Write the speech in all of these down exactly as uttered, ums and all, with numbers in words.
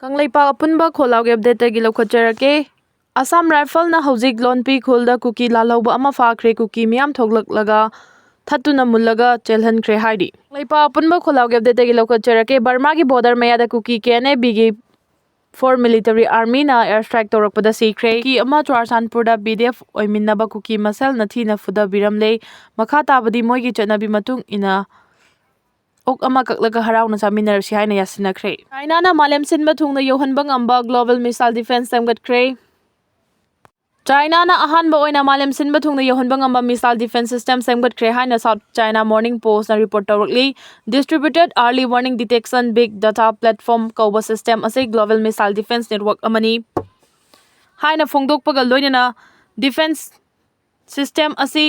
ꯀꯪꯂꯩꯄꯥꯛ ꯑꯄꯨꯟꯕ ꯈꯣꯜꯂꯥꯎꯒꯤ ꯑꯞꯗꯦꯠꯇꯒꯤ ꯂꯧꯈꯠꯆꯔꯛꯀꯦ꯫ ꯑꯁꯥꯝ ꯔꯥꯏꯐꯜꯅ ꯍꯧꯖꯤꯛ ꯂꯣꯟꯄꯤ ꯈꯨꯜꯗ ꯀꯨꯀꯤ ꯂꯥꯜꯍꯧꯕ ꯑꯃ ꯐꯥꯈ꯭ꯔꯦ꯫ ꯀꯨꯀꯤ ꯃꯤꯌꯥꯝ ꯊꯣꯛꯂꯛꯂꯒ ꯊꯠꯇꯨꯅ ꯃꯨꯜꯂꯒ ꯆꯦꯜꯍꯟꯈ꯭ꯔꯦ ꯍꯥꯏꯔꯤ꯫ ꯀꯪꯂꯩꯄꯥꯛ ꯑꯄꯨꯟꯕ ꯈꯣꯜꯂꯥꯎꯒꯤ ꯑꯞꯗꯦꯠꯇꯒꯤ ꯂꯧꯈꯠꯆꯔꯛꯀꯦ꯫ ꯕꯔꯃꯥꯒꯤ ꯕꯣꯔꯗꯔ ꯃꯌꯥꯗ ꯀꯨꯀꯤ ꯀꯦ ꯑꯦꯟ ꯑꯦ ꯕꯤꯒꯤ ꯐꯣꯔ ꯃꯤꯂꯤꯇꯔꯤ ꯑꯥꯔꯃꯤꯅ ꯑꯦꯌꯔ ꯁ꯭ꯇ꯭ꯔꯥꯏꯛ ꯇꯧꯔꯛꯄꯗ ꯁꯤꯈ꯭ꯔꯦ꯫ ꯀꯨꯀꯤ ꯑꯃ ꯆꯨꯔꯥꯆꯥꯟꯄꯨꯔꯗ ꯕꯤ ꯗꯤ ꯑꯦꯐ ꯑꯣꯏꯃꯤꯟꯅꯕ ꯀꯨꯀꯤ ꯃꯁꯦꯜꯅ ꯊꯤꯅ ꯐꯨꯗꯕꯤꯔꯝꯂꯦ꯫ ꯃꯈꯥ ꯇꯥꯕꯗꯤ ꯃꯣꯏꯒꯤ ꯆꯠꯅꯕꯤ ꯃꯇꯨꯡ ꯏꯟꯅ ꯑꯣꯛ ꯑꯃ ꯀꯛꯂꯒ ꯍꯔꯥꯎꯅ ꯆꯥꯃꯤꯟꯅꯔꯁꯤ ꯍꯥꯏꯅ ꯌꯥꯁꯤꯟꯅꯈ꯭ꯔꯦ꯫ ꯆꯥꯏꯅꯥꯅ ꯃꯥꯂꯦꯝ ꯁꯤꯟꯕ ꯊꯨꯡꯅ ꯌꯧꯍꯟꯕ ꯉꯝꯕ ꯒ꯭ꯂꯣꯕꯦꯜ ꯃꯤꯁꯥꯏꯜ ꯗꯤꯐꯦꯟꯁ ꯁꯦꯝꯒꯠꯈ꯭ꯔꯦ꯫ ꯆꯥꯏꯅꯥꯅ ꯑꯍꯥꯟꯕ ꯑꯣꯏꯅ ꯃꯥꯂꯦꯝ ꯁꯤꯟꯕ ꯊꯨꯡꯅ ꯌꯧꯍꯟꯕ ꯉꯝꯕ ꯃꯤꯁꯥꯏꯜ ꯗꯤꯐꯦꯟꯁ ꯁꯤꯁꯇꯦꯝ ꯁꯦꯝꯒꯠꯈ꯭ꯔꯦ ꯍꯥꯏꯅ south China morning post report ꯇꯧꯔꯛꯂꯤ꯫ Distributed Early Warning Detection Big Data Platform ꯀꯧꯕ ꯁꯤꯁꯇꯦꯝ ꯑꯁꯤ ꯒ꯭ꯂꯣꯕꯦꯜ ꯃꯤꯁꯥꯏꯜ ꯗꯤꯐꯦꯟꯁ ꯅꯦꯠꯋꯥꯔꯛ ꯑꯃꯅꯤ ꯍꯥꯏꯅ ꯐꯣꯡꯗꯣꯛꯄꯒ ꯂꯣꯏꯅꯅ ꯗꯤꯐꯦꯟꯁ ꯁꯤꯁꯇꯦꯝ ꯑꯁꯤ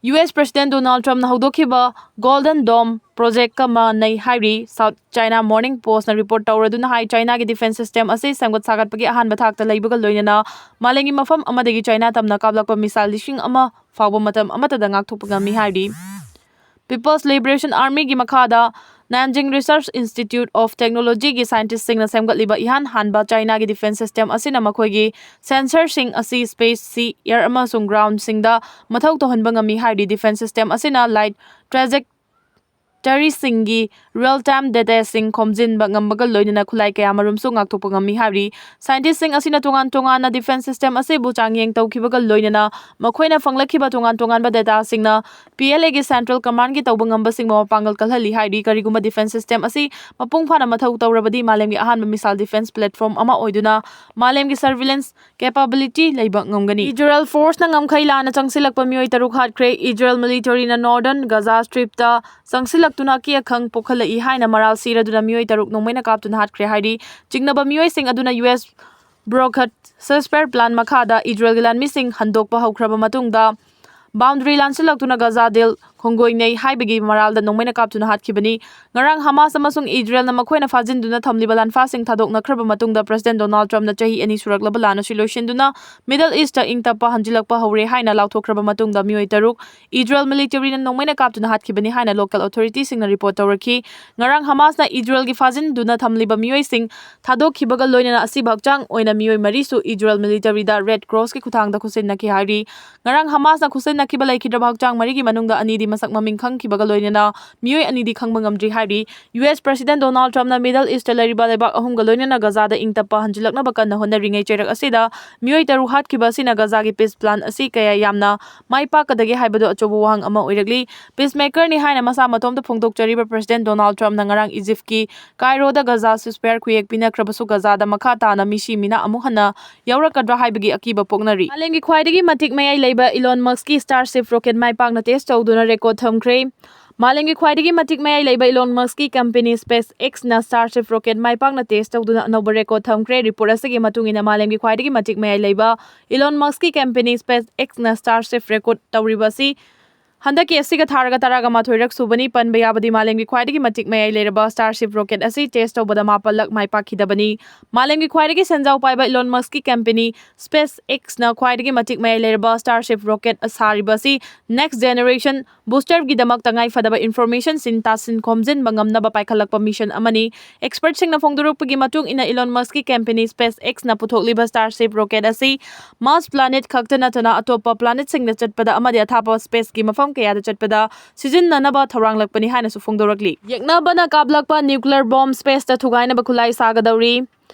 ꯌꯨ ꯑꯦꯁ ꯄ꯭ꯔꯦꯁꯤꯗꯦꯟ ꯗꯣꯅꯥꯜꯗ ꯇ꯭ꯔꯝꯞꯅ ꯍꯧꯗꯣꯛꯈꯤꯕ ꯒꯣꯜꯗꯟ ꯗꯣꯝ ꯄ꯭ꯔꯣꯖꯦꯛꯀ ꯃꯥꯟꯅꯩ ꯍꯥꯏꯔꯤ꯫ South China morning post report ꯇꯧꯔꯗꯨꯅ ꯍꯥꯏ, ꯆꯥꯏꯅꯥꯒꯤ ꯗꯤꯐꯦꯟꯁ ꯁꯤꯁꯇꯦꯝ ꯑꯁꯤ ꯁꯦꯝꯒꯠ ꯁꯥꯒꯠꯄꯒꯤ ꯑꯍꯥꯟꯕ ꯊꯥꯛꯇ ꯂꯩꯕꯒ ꯂꯣꯏꯅꯅ ꯃꯥꯂꯦꯝꯒꯤ ꯃꯐꯝ ꯑꯃꯗꯒꯤ ꯆꯥꯏꯅꯥ ꯇꯝꯅ ꯀꯥꯞꯂꯛꯄ ꯃꯤꯁꯥꯏꯜ ꯂꯤꯁꯤꯡ ꯑꯃ ꯐꯥꯎꯕ ꯃꯇꯝ ꯑꯃꯠꯇꯗ ꯉꯥꯛꯊꯣꯛꯄ ꯉꯝꯃꯤ ꯍꯥꯏꯔꯤ꯫ People's Liberation Armyꯒꯤ ꯃꯈꯥꯗ Nanjing Research Institute of Technologyꯒꯤ ꯁꯥꯏꯟꯇꯤꯁꯁꯤꯡꯅ ꯁꯦꯝꯒꯠꯂꯤꯕ ꯏꯍꯥꯟ ꯍꯥꯟꯕ ꯆꯥꯏꯅꯥꯒꯤ ꯗꯤꯐꯦꯟꯁ ꯁꯤꯁꯇꯦꯝ ꯑꯁꯤꯅ ꯃꯈꯣꯏꯒꯤ ꯁꯦꯟꯁꯔꯁꯤꯡ ꯑꯁꯤ ꯁ꯭ꯄꯦꯁ, ꯁꯤ, ꯑꯦꯌꯔ ꯑꯃꯁꯨꯡ ꯒ꯭ꯔꯥꯎꯟꯁꯤꯡꯗ ꯃꯊꯧ ꯇꯧꯍꯟꯕ ꯉꯝꯃꯤ ꯍꯥꯏꯔꯤ꯫ ꯗꯤꯐꯦꯟꯁ ꯁꯤꯁꯇꯦꯝ ꯑꯁꯤꯅ ꯂꯥꯏꯠ ꯇ꯭ꯔꯦꯖꯦꯛ ꯇꯔꯤꯁꯤꯡꯒꯤ ꯔꯤꯌꯦꯜ ꯇꯥꯏꯝ ꯗꯦꯇꯥꯁꯤꯡ ꯈꯣꯝꯖꯤꯟꯕ ꯉꯝꯕꯒ ꯂꯣꯏꯅꯅ ꯈꯨꯠꯂꯥꯏ ꯀꯌꯥ ꯃꯔꯨꯝꯁꯨ ꯉꯥꯛꯊꯣꯛꯄ ꯉꯝꯃꯤ ꯍꯥꯏꯔꯤ꯫ ꯁꯥꯏꯟꯇꯤꯁꯁꯤꯡ ꯑꯁꯤꯅ ꯇꯣꯉꯥꯟ ꯇꯣꯉꯥꯟꯅ ꯗꯤꯐꯦꯟꯁ ꯁꯤꯁꯇꯦꯝ ꯑꯁꯤꯕꯨ ꯆꯥꯡꯌꯦꯡ ꯇꯧꯈꯤꯕꯒ ꯂꯣꯏꯅꯅ ꯃꯈꯣꯏꯅ ꯐꯪꯂꯛꯈꯤꯕ ꯇꯣꯉꯥꯟ ꯇꯣꯉꯥꯟꯕ ꯗꯦꯇꯥꯁꯤꯡꯅ ꯄꯤ ꯑꯦꯜ ꯑꯦꯒꯤ ꯁꯦꯟꯇ꯭ꯔꯦꯜ ꯀꯃꯥꯟꯒꯤ ꯇꯧꯕ ꯉꯝꯕꯁꯤꯡꯕꯨ ꯃꯄꯥꯡꯒꯜ ꯀꯜꯍꯜꯂꯤ ꯍꯥꯏꯔꯤ꯫ ꯀꯔꯤꯒꯨꯝꯕ ꯗꯤꯐꯦꯟꯁ ꯁꯤꯁꯇꯦꯝ ꯑꯁꯤ ꯃꯄꯨꯡ ꯐꯥꯅ ꯃꯊꯧ ꯇꯧꯔꯕꯗꯤ ꯃꯥꯂꯦꯝꯒꯤ ꯑꯍꯥꯟꯕ ꯃꯤꯁꯥꯏꯜ ꯗꯤꯐꯦꯟꯁ ꯄ꯭ꯂꯦꯠꯐꯣꯔꯝ ꯑꯃ ꯑꯣꯏꯗꯨꯅ ꯃꯥꯂꯦꯝꯒꯤ ꯁꯔꯚꯤꯂꯦꯟꯁ ꯀꯦꯄꯥꯕꯤꯂꯤꯇꯤ ꯂꯩꯕ ꯉꯝꯒꯅꯤ꯫ ꯏꯖꯔꯦꯜ ꯐꯣꯔꯁꯅ ꯉꯝꯈꯩ ꯂꯥꯟꯅ ꯆꯪꯁꯤꯜꯂꯛꯄ ꯃꯤꯑꯣꯏ ꯇꯔꯨꯛ ꯍꯥꯠꯈ꯭ꯔꯦ꯫ ꯏꯖꯔꯦꯜ ꯃꯤꯂꯤꯇꯔꯤꯅ ꯅꯣꯔꯗꯔꯟ ꯒꯖꯥ ꯁ꯭ꯇ꯭ꯔꯤꯞꯇ ꯆꯪꯁꯤꯜꯂꯛꯇꯨꯅ ꯑꯀꯤ ꯑꯈꯪ ꯄꯣꯛꯍꯜꯂꯛꯏ ꯍꯥꯏꯅ ꯃꯔꯥꯜ ꯁꯤꯔꯗꯨꯅ ꯃꯤꯑꯣꯏ ꯇꯔꯨꯛ ꯅꯣꯡꯃꯩꯅ ꯀꯥꯞꯇꯨꯅ ꯍꯥꯠꯈ꯭ꯔꯦ ꯍꯥꯏꯔꯤ꯫ ꯆꯤꯡꯅꯕ ꯃꯤꯑꯣꯏꯁꯤꯡ ꯑꯗꯨꯅ ꯌꯨ ꯑꯦꯁ ꯕ꯭ꯔꯣꯈꯠ ꯁꯦꯁꯄꯦꯔ ꯄ꯭ꯂꯥꯟ ꯃꯈꯥꯗ ꯏꯖꯔꯦꯜꯒꯤ ꯂꯥꯟꯃꯤꯁꯤꯡ ꯍꯟꯗꯣꯛꯄ ꯍꯧꯈ꯭ꯔꯕ ꯃꯇꯨꯡꯗ ꯕꯥꯎꯟꯗꯔꯤ ꯂꯥꯟꯁꯤꯜꯂꯛꯇꯨꯅ ꯒꯖꯥ ꯗꯤꯜ ꯈꯣꯡꯒꯣꯏꯅꯩ ꯍꯥꯏꯕꯒꯤ ꯃꯔꯥꯜꯗ ꯅꯣꯡꯃꯩꯅ ꯀꯥꯞꯇꯨꯅ ꯍꯥꯠꯈꯤꯕꯅꯤ꯫ ꯉꯔꯥꯡ ꯍꯃꯥꯁ ꯑꯃꯁꯨꯡ ꯏꯖꯔꯦꯜꯅ ꯃꯈꯣꯏꯅ ꯐꯥꯖꯤꯟꯗꯨꯅ ꯊꯝꯂꯤꯕ ꯂꯥꯟꯐꯥꯁꯤꯡ ꯊꯥꯗꯣꯛꯅꯈ꯭ꯔꯕ ꯃꯇꯨꯡꯗ ꯄ꯭ꯔꯦꯁꯤꯗꯦꯟꯠ ꯗꯣꯅꯥꯜꯗ ꯇ꯭ꯔꯝꯞꯅ ꯆꯍꯤ ꯑꯅꯤ ꯁꯨꯔꯛꯂꯕ ꯂꯥꯟ ꯑꯁꯤ ꯂꯣꯏꯁꯤꯟꯗꯨꯅ ꯃꯤꯗꯜ ꯏꯁꯇ ꯏꯪ ꯇꯞꯄ ꯍꯟꯖꯤꯜꯂꯛꯄ ꯍꯧꯔꯦ ꯍꯥꯏꯅ ꯂꯥꯎꯊꯣꯛꯈ꯭ꯔꯕ ꯃꯇꯨꯡꯗ ꯃꯤꯑꯣꯏ ꯇꯔꯨꯛ ꯏꯖꯔꯦꯜ ꯃꯤꯂꯤꯇꯔꯤꯅ ꯅꯣꯡꯃꯩꯅ ꯀꯥꯞꯇꯨꯅ ꯍꯥꯠꯈꯤꯕꯅꯤ ꯍꯥꯏꯅ ꯂꯣꯀꯦꯜ ꯑꯣꯊꯣꯔꯤꯇꯤꯁꯤꯡꯅ ꯔꯤꯄꯣꯔꯠ ꯇꯧꯔꯛꯈꯤ꯫ ꯉꯔꯥꯡ ꯍꯃꯥꯁꯅ ꯏꯖꯔꯦꯜꯒꯤ ꯐꯥꯖꯤꯟꯗꯨꯅ ꯊꯝꯂꯤꯕ ꯃꯤꯑꯣꯏꯁꯤꯡ ꯊꯥꯗꯣꯛꯈꯤꯕꯒ ꯂꯣꯏꯅꯅ ꯑꯁꯤꯕ ꯍꯛꯆꯥꯡ ꯑꯣꯏꯅ ꯃꯤꯑꯣꯏ ꯃꯔꯤꯁꯨ ꯏꯖꯔꯦꯜ ꯃꯤꯂꯤꯇꯔꯤꯗ ꯔꯦꯗ ꯀ꯭ꯔꯣꯁꯀꯤ ꯈꯨꯠꯊꯥꯡꯗ ꯈꯨꯠꯁꯤꯟꯅꯈꯤ ꯍꯥꯏꯔꯤ꯫ ꯉꯔꯥꯡ ꯍꯃꯥꯁꯅ ꯈꯨꯠꯁꯤꯟꯅꯈꯤꯕ ꯂꯩꯈꯤꯗ꯭ꯔꯕ ꯍꯛꯆꯥꯡ ꯃꯔꯤꯒꯤ ꯃꯅꯨꯡꯗ ꯑꯅꯤꯗꯤ ꯃꯁꯛ ꯃꯃꯤꯡ ꯈꯪꯈꯤꯕꯒ ꯂꯣꯏꯅꯅ ꯃꯤꯑꯣꯏ ꯑꯅꯤꯗꯤ ꯈꯪꯕ ꯉꯝꯗ꯭ꯔꯤ ꯍꯥꯏꯔꯤ꯫ ꯌꯨ ꯑꯦꯁ ꯄ꯭ꯔꯦꯁꯤꯗꯦꯟꯠ ꯗꯣꯅꯥꯜꯗ ꯇ꯭ꯔꯝꯞꯅ ꯃꯤꯗꯜ ꯏꯁꯇ ꯂꯩꯔꯤꯕ ꯂꯩꯕꯥꯛ ꯑꯍꯨꯝꯒ ꯂꯣꯏꯅꯅ ꯒꯖꯥꯗ ꯏꯪ ꯇꯞꯄ ꯍꯟꯖꯤꯜꯂꯛꯅꯕ ꯀꯟꯅ ꯍꯣꯠꯅꯔꯤꯉꯩ ꯆꯩꯔꯛ ꯑꯁꯤꯗ ꯃꯤꯑꯣꯏ ꯇꯔꯨꯛ ꯍꯥꯠꯈꯤꯕ ꯑꯁꯤꯅ ꯒꯖꯥꯒꯤ ꯄꯤꯁ ꯄ꯭ꯂꯥꯟ ꯑꯁꯤ ꯀꯌꯥ ꯌꯥꯝꯅ ꯃꯥꯏ ꯄꯥꯛꯀꯗꯒꯦ ꯍꯥꯏꯕꯗꯨ ꯑꯆꯧꯕ ꯋꯥꯍꯪ ꯑꯃ ꯑꯣꯏꯔꯛꯂꯤ꯫ ꯄꯤꯁ ꯃꯦꯀꯔꯅꯤ ꯍꯥꯏꯅ ꯃꯁꯥ ꯃꯇꯣꯝꯇ ꯐꯣꯡꯗꯣꯛꯆꯔꯤꯕ ꯄ꯭ꯔꯦꯁꯤꯗꯦꯟꯠ ꯗꯣꯅꯥꯜꯗ ꯇ꯭ꯔꯝꯞꯅ ꯉꯔꯥꯡ ꯏꯖꯤꯞꯀꯤ ꯀꯥꯏꯔꯣꯗ ꯒꯖꯥ ꯁꯤꯁꯐꯌꯥꯔ ꯈꯨꯌꯦꯛ ꯄꯤꯅꯈ꯭ꯔꯕꯁꯨ ꯒꯖꯥꯗ ꯃꯈꯥ ꯇꯥꯅ ꯃꯤꯁꯤ ꯃꯤꯅꯥ ꯑꯃꯨꯛ ꯍꯟꯅ ꯌꯥꯎꯔꯛꯀꯗ꯭ꯔꯥ ꯍꯥꯏꯕꯒꯤ ꯑꯀꯤꯕ ꯄꯣꯛꯅꯔꯤ꯫ ꯃꯥꯂꯦꯝꯒꯤ ꯈ꯭ꯋꯥꯏꯗꯒꯤ ꯃꯇꯤꯛ ꯃꯌꯥꯏ ꯂꯩꯕ ꯏꯂꯣꯟ ꯃꯁꯀꯤ ꯁ꯭ꯇꯥꯔꯁꯤꯞ ꯔꯣꯀꯦꯠ ꯃꯥꯏ ꯄꯥꯛꯅ ꯇꯦꯁ ꯇꯧꯗꯨꯅ ꯔꯦꯀꯣꯔꯗ ꯊꯝꯈ꯭ꯔꯦ꯫ ꯃꯥꯂꯦꯝꯒꯤ ꯈ꯭ꯋꯥꯏꯗꯒꯤ ꯃꯇꯤꯛ ꯃꯌꯥꯏ ꯂꯩꯕ ꯏꯂꯣꯟ ꯃꯁꯀꯤ ꯀꯝꯄꯦꯅꯤ ꯁ꯭ꯄꯦꯁ ꯑꯦꯛꯁꯅ ꯁ꯭ꯇꯥꯔꯁꯤꯞ ꯔꯣꯀꯦꯠ ꯃꯥꯏ ꯄꯥꯛꯅ ꯇꯦꯁ ꯇꯧꯗꯨꯅ ꯑꯅꯧꯕ ꯔꯦꯀꯣꯔꯗ ꯊꯝꯈ꯭ꯔꯦ꯫ ꯔꯤꯄꯣꯔꯠ ꯑꯁꯤꯒꯤ ꯃꯇꯨꯡ ꯏꯟꯅ ꯃꯥꯂꯦꯝꯒꯤ ꯈ꯭ꯋꯥꯏꯗꯒꯤ ꯃꯇꯤꯛ ꯃꯌꯥꯏ ꯂꯩꯕ ꯏꯂꯣꯟ ꯃꯁꯀꯤ ꯀꯝꯄꯦꯅꯤ ꯁ꯭ꯄꯦꯁ ꯑꯦꯛꯁꯅ ꯁ꯭ꯇꯥꯔꯁꯤꯞ ꯔꯦꯀꯣꯔꯗ ꯇꯧꯔꯤꯕ ꯑꯁꯤ ꯍꯟꯗꯛꯀꯤ ꯑꯁꯤꯒ ꯊꯥꯔꯒ ꯇꯔꯥꯒ ꯃꯥꯊꯣꯏꯔꯛ ꯁꯨꯕꯅꯤ꯫ ꯄꯟꯕ ꯌꯥꯕꯗꯤ ꯃꯥꯂꯦꯝꯒꯤ ꯈ꯭ꯋꯥꯏꯗꯒꯤ ꯃꯇꯤꯛ ꯃꯌꯥꯏ ꯂꯩꯔꯕ ꯁ꯭ꯇꯥꯔꯁꯤꯞ ꯔꯣꯀꯦꯠ ꯑꯁꯤ ꯇꯦꯁ ꯇꯧꯕꯗ ꯃꯥꯄꯜꯂꯛ ꯃꯥꯏ ꯄꯥꯛꯈꯤꯗꯕꯅꯤ꯫ ꯃꯥꯂꯦꯝꯒꯤ ꯈ꯭ꯋꯥꯏꯗꯒꯤ ꯁꯦꯟꯖꯥꯎ ꯄꯥꯏꯕ ꯏꯂꯣꯟ ꯃꯁꯀꯤ ꯀꯝꯄꯦꯅꯤ ꯁ꯭ꯄꯦꯁ ꯑꯦꯛꯁꯅ ꯈ꯭ꯋꯥꯏꯗꯒꯤ ꯃꯇꯤꯛ ꯃꯌꯥꯏ ꯂꯩꯔꯕ ꯁ꯭ꯇꯥꯔꯁꯤꯞ ꯔꯣꯀꯦꯠ ꯁꯥꯔꯤꯕ ꯑꯁꯤ ꯅꯦꯛꯁ ꯖꯦꯅꯦꯔꯦꯁꯟ ꯕꯨꯁꯇꯔꯒꯤꯗꯃꯛ ꯇꯉꯥꯏ ꯐꯗꯕ ꯏꯟꯐꯣꯔꯃꯦꯁꯟꯁꯤꯡ ꯇꯥꯁꯤꯟ ꯈꯣꯝꯖꯤꯟꯕ ꯉꯝꯅꯕ ꯄꯥꯏꯈꯠꯂꯛꯄ ꯃꯤꯁꯟ ꯑꯃꯅꯤ꯫ ꯑꯦꯛꯁꯄꯔꯠꯁꯤꯡꯅ ꯐꯣꯡꯗꯣꯔꯛꯄꯒꯤ ꯃꯇꯨꯡ ꯏꯟꯅ ꯏꯂꯣꯟ ꯃꯁꯀꯤ ꯀꯝꯄꯦꯅꯤ ꯁ꯭ꯄꯦꯁ ꯑꯦꯛꯁꯅ ꯄꯨꯊꯣꯛꯂꯤꯕ ꯁ꯭ꯇꯥꯔꯁꯤꯞ ꯔꯣꯀꯦꯠ ꯑꯁꯤ ꯃꯥꯔꯁ ꯄ꯭ꯂꯥꯅꯦꯠ ꯈꯛꯇ ꯅꯠꯇꯅ ꯑꯇꯣꯞꯄ ꯄ꯭ꯂꯥꯅꯦꯠꯁꯤꯡꯗ ꯆꯠꯄꯗ ꯑꯃꯗꯤ ꯑꯊꯥꯞꯄ ꯁ꯭ꯄꯦꯁꯀꯤ ꯃꯐꯝ ꯀꯌꯥꯗ ꯆꯠꯄꯗ ꯁꯤꯖꯤꯟꯅꯅꯕ ꯊꯧꯔꯥꯡꯂꯛꯄꯅꯤ ꯍꯥꯏꯅꯁꯨ ꯐꯣꯡꯗꯣꯔꯛꯂꯤ꯫ ꯌꯦꯛꯅꯕꯅ ꯀꯥꯞꯂꯛꯄ ꯅ꯭ꯌꯨꯀ꯭ꯂꯤꯌꯔ ꯕꯣꯝ ꯁ꯭ꯄꯦꯁꯇ ꯊꯨꯒꯥꯏꯅꯕ ꯈꯨꯠꯂꯥꯏ ꯁꯥꯒꯗꯧꯔꯤ꯫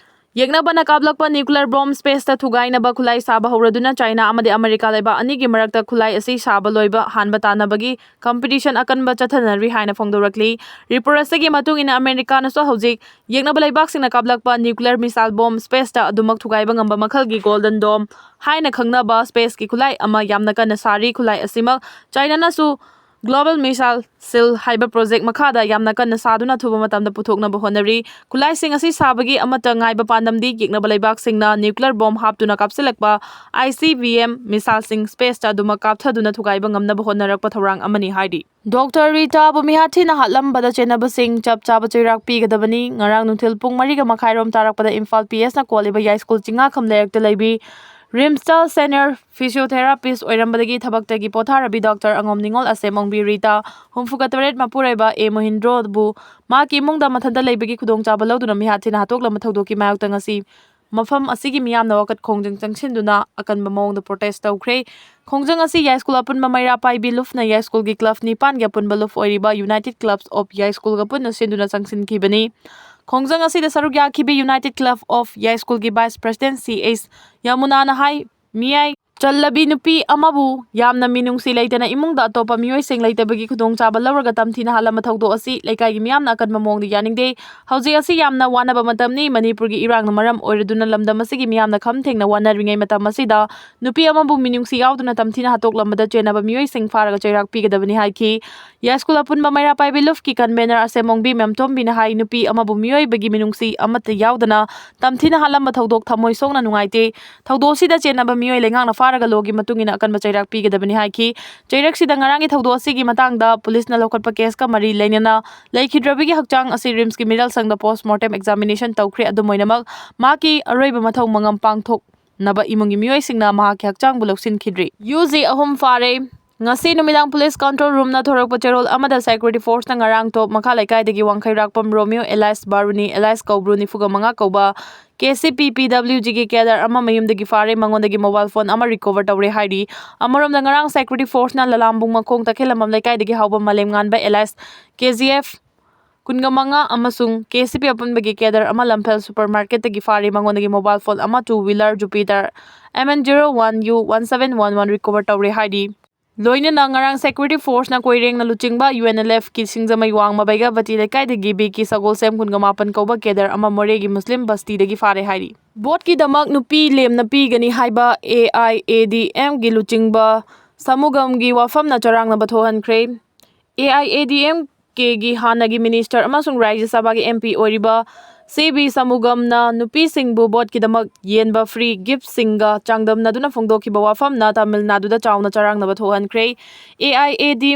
ꯌꯦꯛꯅꯕꯅ ꯀꯥꯞꯂꯛꯄ ꯅ꯭ꯌꯨꯀ꯭ꯂꯤꯌꯔ ꯕꯣꯝ ꯁ꯭ꯄꯦꯁꯇ ꯊꯨꯒꯥꯏꯅꯕ ꯈꯨꯠꯂꯥꯏ ꯁꯥꯕ ꯍꯧꯔꯗꯨꯅ ꯆꯥꯏꯅꯥ ꯑꯃꯗꯤ ꯑꯃꯦꯔꯤꯀꯥ ꯂꯩꯕꯥꯛ ꯑꯅꯤꯒꯤ ꯃꯔꯛꯇ ꯈꯨꯠꯂꯥꯏ ꯑꯁꯤ ꯁꯥꯕ ꯂꯣꯏꯕ ꯍꯥꯟꯕ ꯇꯥꯟꯅꯕꯒꯤ ꯀꯝꯄꯤꯇꯤꯁꯟ ꯑꯀꯟꯕ ꯆꯠꯊꯅꯔꯤ ꯍꯥꯏꯅ ꯐꯣꯡꯗꯣꯔꯛꯂꯤ꯫ ꯔꯤꯄꯣꯔꯠ ꯑꯁꯤꯒꯤ ꯃꯇꯨꯡ ꯏꯟꯅ ꯑꯃꯦꯔꯤꯀꯥꯅꯁꯨ ꯍꯧꯖꯤꯛ ꯌꯦꯛꯅꯕ ꯂꯩꯕꯥꯛꯁꯤꯡꯅ ꯀꯥꯞꯂꯛꯄ ꯅ꯭ꯌꯨꯀ꯭ꯂꯤꯌꯔ ꯃꯤꯁꯥꯏꯜ ꯕꯣꯝ ꯁ꯭ꯄꯦꯁꯇ ꯑꯗꯨꯃꯛ ꯊꯨꯒꯥꯏꯕ ꯉꯝꯕ ꯃꯈꯜꯒꯤ ꯒꯣꯜꯗꯟ ꯗꯣꯝ ꯍꯥꯏꯅ ꯈꯪꯅꯕ ꯁ꯭ꯄꯦꯁꯀꯤ ꯈꯨꯠꯂꯥꯏ ꯑꯃ ꯌꯥꯝꯅ ꯀꯟꯅ ꯁꯥꯔꯤ꯫ ꯈꯨꯠꯂꯥꯏ ꯑꯁꯤꯃꯛ ꯆꯥꯏꯅꯥꯅꯁꯨ Global Missile Shield ꯍꯥꯏꯕ ꯄ꯭ꯔꯣꯖꯦꯛ ꯃꯈꯥꯗ ꯌꯥꯝꯅ ꯀꯟꯅ ꯁꯥꯗꯨꯅ ꯑꯊꯨꯕ ꯃꯇꯝꯗ ꯄꯨꯊꯣꯛꯅꯕ ꯍꯣꯠꯅꯔꯤ꯫ ꯈꯨꯠꯂꯥꯏꯁꯤꯡ ꯑꯁꯤ ꯁꯥꯕꯒꯤ ꯑꯃꯠꯇ ꯉꯥꯏꯕ ꯄꯥꯟꯗꯝꯗꯤ ꯌꯦꯛꯅꯕ ꯂꯩꯕꯥꯛꯁꯤꯡꯅ ꯅ꯭ꯌꯨꯀ꯭ꯂꯤꯌꯔ ꯕꯣꯝ ꯍꯥꯞꯇꯨꯅ ꯀꯥꯞꯁꯤꯜꯂꯛꯄ ICBM ꯃꯤꯁꯥꯏꯜꯁꯤꯡ ꯁ꯭ꯄꯦꯁꯇ ꯑꯗꯨꯃꯛ ꯀꯥꯞꯊꯗꯨꯅ ꯊꯨꯒꯥꯏꯕ ꯉꯝꯅꯕ ꯍꯣꯠꯅꯔꯛꯄ ꯊꯧꯔꯥꯡ ꯑꯃꯅꯤ ꯍꯥꯏꯔꯤ꯫ ꯗꯣꯛꯇꯔ ꯔꯤꯇꯥꯕꯨ ꯃꯤꯍꯥꯠ ꯊꯤꯅ ꯍꯥꯠꯂꯝꯕꯗ ꯆꯦꯟꯅꯕꯁꯤꯡ ꯆꯞ ꯆꯥꯕ ꯆꯩꯔꯥꯛ ꯄꯤꯒꯗꯕꯅꯤ꯫ ꯉꯔꯥꯡ ꯅꯨꯡꯊꯤꯜ ꯄꯨꯡ ꯃꯔꯤꯒ ꯃꯈꯥꯏꯔꯣꯝ ꯇꯥꯔꯛꯄꯗ ꯏꯝꯐꯥꯜ ꯄꯤ ꯑꯦꯁꯅ ꯀꯣꯜꯂꯤꯕ ꯌꯥꯏꯁ꯭ꯀꯨꯜ ꯆꯤꯡꯉꯥꯈꯝ ꯂꯩꯔꯛꯇ ꯂꯩꯕꯤ ꯔꯤꯝꯁꯇ ꯁꯦꯅꯤꯌꯔ ꯐꯤꯖꯤꯌꯣꯊꯦꯔꯥꯄꯤꯁ ꯑꯣꯏꯔꯝꯕꯗꯒꯤ ꯊꯕꯛꯇꯒꯤ ꯄꯣꯊꯥꯔꯕꯤ ꯗꯣꯛꯇꯔ ꯑꯉꯣꯝ ꯅꯤꯉꯣꯜ ꯑꯁꯦꯝ ꯑꯣꯡꯕꯤ ꯔꯤꯇꯥ, ꯍꯨꯝꯐꯨꯒ ꯇꯔꯦꯠ, ꯃꯄꯨꯔꯣꯏꯕ ꯑꯦ ꯃꯣꯍꯤꯟꯗ꯭ꯔꯣꯕꯨ ꯃꯍꯥꯛꯀꯤ ꯏꯃꯨꯡꯗ ꯃꯊꯟꯇ ꯂꯩꯕꯒꯤ ꯈꯨꯗꯣꯡꯆꯥꯕ ꯂꯧꯗꯨꯅ ꯃꯤꯍꯥꯠ ꯊꯤꯅ ꯍꯥꯠꯇꯣꯛꯂꯝꯕ ꯊꯧꯗꯣꯛꯀꯤ ꯃꯥꯌꯣꯛꯇ ꯉꯁꯤ ꯃꯐꯝ ꯑꯁꯤꯒꯤ ꯃꯤꯌꯥꯝꯅ ꯋꯥꯀꯠ ꯈꯣꯡꯖꯪ ꯆꯪꯁꯤꯟꯗꯨꯅ ꯑꯀꯟꯕ ꯃꯑꯣꯡꯗ ꯄ꯭ꯔꯣꯇꯦꯁ ꯇꯧꯈ꯭ꯔꯦ꯫ ꯈꯣꯡꯖꯪ ꯑꯁꯤ ꯌꯥꯏꯁ꯭ꯀꯨꯜ ꯑꯄꯨꯟꯕ ꯃꯩꯔꯥ ꯄꯥꯏꯕꯤ ꯂꯨꯞꯅ ꯌꯥꯏꯁ꯭ꯀꯨꯜꯒꯤ ꯀ꯭ꯂꯕ ꯅꯤꯄꯥꯟꯒꯤ ꯑꯄꯨꯟꯕ ꯂꯨꯞ ꯑꯣꯏꯔꯤꯕ ꯌꯨꯅꯥꯏꯇꯦꯗ ꯀ꯭ꯂꯕꯁ ꯑꯣꯐ ꯌꯥꯏꯁ꯭ꯀꯨꯜꯒ ꯄꯨꯟꯅ ꯁꯤꯟꯗꯨꯅ ꯆꯪꯁꯤꯟꯈꯤꯕꯅꯤ꯫ ꯈꯣꯡꯖꯪ ꯑꯁꯤꯗ ꯁꯔꯨꯛ ꯌꯥꯈꯤꯕꯤ ꯌꯨꯅꯥꯏꯇꯦꯗ ꯀ꯭ꯂꯕ ꯑꯣꯐ ꯌꯥꯏꯁ꯭ꯀꯨꯜꯒꯤ ꯚꯥꯏꯁ ꯄ꯭ꯔꯦꯁꯤꯗꯦꯟꯠ ꯁꯤ ꯑꯩꯆ ꯌꯃꯨꯅꯥꯅ ꯍꯥꯏ, ꯃꯤꯌꯥꯏ ꯆꯜꯂꯕꯤ ꯅꯨꯄꯤ ꯑꯃꯕꯨ ꯌꯥꯝꯅ ꯃꯤꯅꯨꯡꯁꯤ ꯂꯩꯇꯅ ꯏꯃꯨꯡꯗ ꯑꯇꯣꯞꯄ ꯃꯤꯑꯣꯏꯁꯤꯡ ꯂꯩꯇꯕꯒꯤ ꯈꯨꯗꯣꯡꯆꯥꯕ ꯂꯧꯔꯒ ꯇꯝꯊꯤꯅ ꯍꯥꯠꯂꯝꯕ ꯊꯧꯗꯣꯛ ꯑꯁꯤ ꯂꯩꯀꯥꯏꯒꯤ ꯃꯤꯌꯥꯝꯅ ꯑꯀꯟꯕ ꯃꯑꯣꯡꯗ ꯌꯥꯅꯤꯡꯗꯦ꯫ ꯍꯧꯖꯤꯛ ꯑꯁꯤ ꯌꯥꯝꯅ ꯋꯥꯅꯕ ꯃꯇꯝꯅꯤ꯫ ꯃꯅꯤꯄꯨꯔꯒꯤ ꯏꯔꯥꯡꯅ ꯃꯔꯝ ꯑꯣꯏꯔꯗꯨꯅ ꯂꯝꯗꯝ ꯑꯁꯤꯒꯤ ꯃꯤꯌꯥꯝꯅ ꯈꯝ ꯊꯦꯡꯅ ꯋꯥꯅꯔꯤꯉꯩ ꯃꯇꯝ ꯑꯁꯤꯗ ꯅꯨꯄꯤ ꯑꯃꯕꯨ ꯃꯤꯅꯨꯡꯁꯤ ꯌꯥꯎꯗꯅ ꯇꯝꯊꯤꯅ ꯍꯥꯠꯇꯣꯛꯂꯝꯕꯗ ꯆꯦꯟꯅꯕ ꯃꯤꯑꯣꯏꯁꯤꯡ ꯐꯥꯔꯒ ꯆꯩꯔꯥꯛ ꯄꯤꯒꯗꯕꯅꯤ ꯍꯥꯏꯈꯤ꯫ ꯌꯥꯏꯁ꯭ꯀꯨꯜ ꯑꯄꯨꯟꯕ ꯃꯩꯔꯥ ꯄꯥꯏꯕꯤ ꯂꯨꯞꯀꯤ ꯀꯟꯚꯦꯅꯔ ꯑꯁꯦꯝ ꯑꯣꯡꯕꯤ ꯃꯦꯝꯇꯣꯝꯕꯤꯅ ꯍꯥꯏ, ꯅꯨꯄꯤ ꯑꯃꯕꯨ ꯃꯤꯑꯣꯏꯕꯒꯤ ꯃꯤꯅꯨꯡꯁꯤ ꯑꯃꯠꯇ ꯌꯥꯎꯗꯅ ꯇꯝꯊꯤꯅ ꯍꯥꯠꯂꯝꯕ ꯊꯧꯗꯣꯛ ꯊꯃꯣꯏ ꯁꯣꯛꯅ ꯅꯨꯡꯉꯥꯏꯇꯦ꯫ ꯊꯧꯗꯣꯛ ꯑꯁꯤꯗ ꯆꯦꯟꯅꯕ ꯃꯤꯑꯣꯏ ꯂꯩꯉꯥꯛꯅ ꯐꯥꯔꯒ ꯂꯣꯒꯤ ꯃꯇꯨꯡ ꯏꯟꯅ ꯑꯀꯟꯕ ꯆꯩꯔꯥꯛ ꯄꯤꯒꯗꯕꯅꯤ ꯍꯥꯏꯈꯤ꯫ ꯆꯩꯔꯛꯁꯤꯗ ꯉꯔꯥꯡꯒꯤ ꯊꯧꯗꯣꯛ ꯑꯁꯤꯒꯤ ꯃꯇꯥꯡꯗ ꯄꯨꯂꯤꯁꯅ ꯂꯧꯈꯠꯄ ꯀꯦꯁꯀ ꯃꯔꯤ ꯂꯩꯅꯅ ꯂꯩꯈꯤꯗ꯭ꯔꯕꯤꯒꯤ ꯍꯛꯆꯥꯡ ꯑꯁꯤ ꯔꯤꯝꯁꯀꯤ ꯃꯤꯔꯜ ꯁꯪꯗ ꯄꯣꯁꯃꯣꯔꯇꯦꯝ ꯑꯦꯛꯖꯥꯃꯤꯅꯦꯁꯟ ꯇꯧꯈ꯭ꯔꯦ꯫ ꯑꯗꯨꯝ ꯑꯣꯏꯅꯃꯛ, ꯃꯍꯥꯛꯀꯤ ꯑꯔꯣꯏꯕ ꯃꯊꯧ ꯃꯉꯝ ꯄꯥꯡꯊꯣꯛꯅꯕ ꯏꯃꯨꯡꯒꯤ ꯃꯤꯑꯣꯏꯁꯤꯡꯅ ꯃꯍꯥꯛꯀꯤ ꯍꯛꯆꯥꯡꯕꯨ ꯂꯧꯁꯤꯟꯈꯤꯗ꯭ꯔꯤ꯫ ꯌꯨ ꯖꯤ ꯑꯍꯨꯝ ꯐꯥꯔꯦ꯫ ꯉꯁꯤ ꯅꯨꯃꯤꯗꯥꯡ ꯄꯨꯂꯤꯁ ꯀꯟꯇ꯭ꯔꯣꯜ ꯔꯨꯝꯅ ꯊꯣꯔꯛꯄ ꯆꯦꯔꯣꯜ ꯑꯃꯗ ꯁꯦꯀ꯭ꯌꯨꯔꯤꯇꯤ ꯐꯣꯔꯁꯅ ꯉꯔꯥꯡ ꯇꯣꯞ ꯃꯈꯥ ꯂꯩꯀꯥꯏꯗꯒꯤ ꯋꯥꯡꯈꯩꯔꯥꯛꯄꯝ ꯔꯣꯃꯤꯌꯣ ꯑꯦꯂꯥꯏꯁ ꯕꯥꯔꯨꯅꯤ ꯑꯦꯂꯥꯏꯁ ꯀꯧꯕ꯭ꯔꯨ ꯅꯤꯐꯨꯒ ꯃꯉꯥ ꯀꯧꯕ ꯀꯦ ꯁꯤ ꯄꯤ ꯄꯤ ꯗꯕ꯭ꯂꯤꯎ ꯖꯤꯒꯤ ꯀꯦꯗꯔ ꯑꯃ ꯃꯌꯨꯝꯗꯒꯤ ꯐꯥꯔꯦ꯫ ꯃꯉꯣꯟꯗꯒꯤ ꯃꯣꯕꯥꯏꯜ ꯐꯣꯟ ꯑꯃ ꯔꯤꯀꯣꯚꯔ ꯇꯧꯔꯦ ꯍꯥꯏꯔꯤ꯫ ꯑꯃꯔꯣꯝꯗ, ꯉꯔꯥꯡ ꯁꯦꯀ꯭ꯌꯨꯔꯤꯇꯤ ꯐꯣꯔꯁꯅ ꯂꯂꯥꯝꯕꯨꯡ ꯃꯈꯣꯡ ꯇꯈꯦꯜꯂꯝꯕꯝ ꯂꯩꯀꯥꯏꯗꯒꯤ ꯍꯥꯎꯕ ꯃꯥꯂꯦꯝꯉꯥꯟꯕ ꯑꯦꯂꯥꯏꯁ ꯀꯦ ꯖꯤ ꯑꯦꯐ ꯀꯨꯟꯒ ꯃꯉꯥ ꯑꯃꯁꯨꯡ ꯀꯦ ꯁꯤ ꯄꯤ ꯑꯄꯨꯟꯕꯒꯤ ꯀꯦꯗꯔ ꯑꯃ ꯂꯝꯐꯦꯜ ꯁꯨꯄꯔ ꯃꯥꯔꯀꯦꯠꯇꯒꯤ ꯐꯥꯔꯤ꯫ ꯃꯉꯣꯟꯗꯒꯤ ꯃꯣꯕꯥꯏꯜ ꯐꯣꯟ ꯑꯃ, two wheeler Jupiter M N zero one U one seven one one recover ꯇꯧꯔꯦ ꯍꯥꯏꯔꯤ꯫ ꯂꯣꯏꯅꯅ ꯉꯔꯥꯡ ꯁꯦꯀ꯭ꯌꯨꯔꯤꯇꯤ ꯐꯣꯔꯁꯅ ꯀꯣꯏꯔꯦꯡꯅ ꯂꯨꯆꯤꯡꯕ ꯌꯨ ꯑꯦꯟ ꯑꯦꯜ ꯑꯦꯐꯀꯤ ꯁꯤꯡꯖꯃꯩ ꯋꯥꯡꯃ ꯕꯩꯒꯥꯕꯇꯤ ꯂꯩꯀꯥꯏꯗꯒꯤ ꯕꯤ ꯀꯤ ꯁꯒꯣꯜꯁꯦꯝ ꯀꯨꯟꯒ ꯃꯥꯄꯟ ꯀꯧꯕ ꯀꯦꯗꯔ ꯑꯃ ꯃꯣꯔꯦꯒꯤ ꯃꯨꯁꯂꯤꯝ ꯕꯁꯇꯤꯗꯒꯤ ꯐꯥꯔꯦ ꯍꯥꯏꯔꯤ꯫ ꯚꯣꯠꯀꯤꯗꯃꯛ ꯅꯨꯄꯤ ꯂꯦꯝꯅ ꯄꯤꯒꯅꯤ ꯍꯥꯏꯕ ꯑꯦ ꯑꯥꯏ ꯑꯦ ꯗꯤ ꯑꯦꯝꯒꯤ ꯂꯨꯆꯤꯡꯕ ꯁꯃꯨꯒꯝꯒꯤ ꯋꯥꯐꯝꯅ ꯆꯔꯥꯡꯅꯕ ꯊꯣꯛꯍꯟꯈ꯭ꯔꯦ꯫ A I A D M ꯀꯦꯒꯤ ꯍꯥꯟꯅꯒꯤ ꯃꯤꯅꯤꯁꯇꯔ ꯑꯃꯁꯨꯡ ꯔꯥꯖ꯭ꯌ ꯁꯚꯥꯒꯤ ꯑꯦꯝ ꯄꯤ ꯑꯣꯏꯔꯤꯕ ꯁꯤ ꯕꯤ ꯁꯃꯨꯒꯝꯅ ꯅꯨꯄꯤꯁꯤꯡꯕꯨ ꯚꯣꯠꯀꯤꯗꯃꯛ ꯌꯦꯟꯕ ꯐ꯭ꯔꯤ ꯒꯤꯐꯁꯤꯡꯒ ꯆꯥꯡꯗꯝꯅꯗꯨꯅ ꯐꯣꯡꯗꯣꯛꯈꯤꯕ ꯋꯥꯐꯝꯅ ꯇꯥꯃꯤꯜ ꯅꯥꯗꯨꯗ ꯆꯥꯎꯅ ꯆꯔꯥꯡꯅꯕ ꯊꯣꯛꯍꯟꯈ꯭ꯔꯦ꯫ A I A D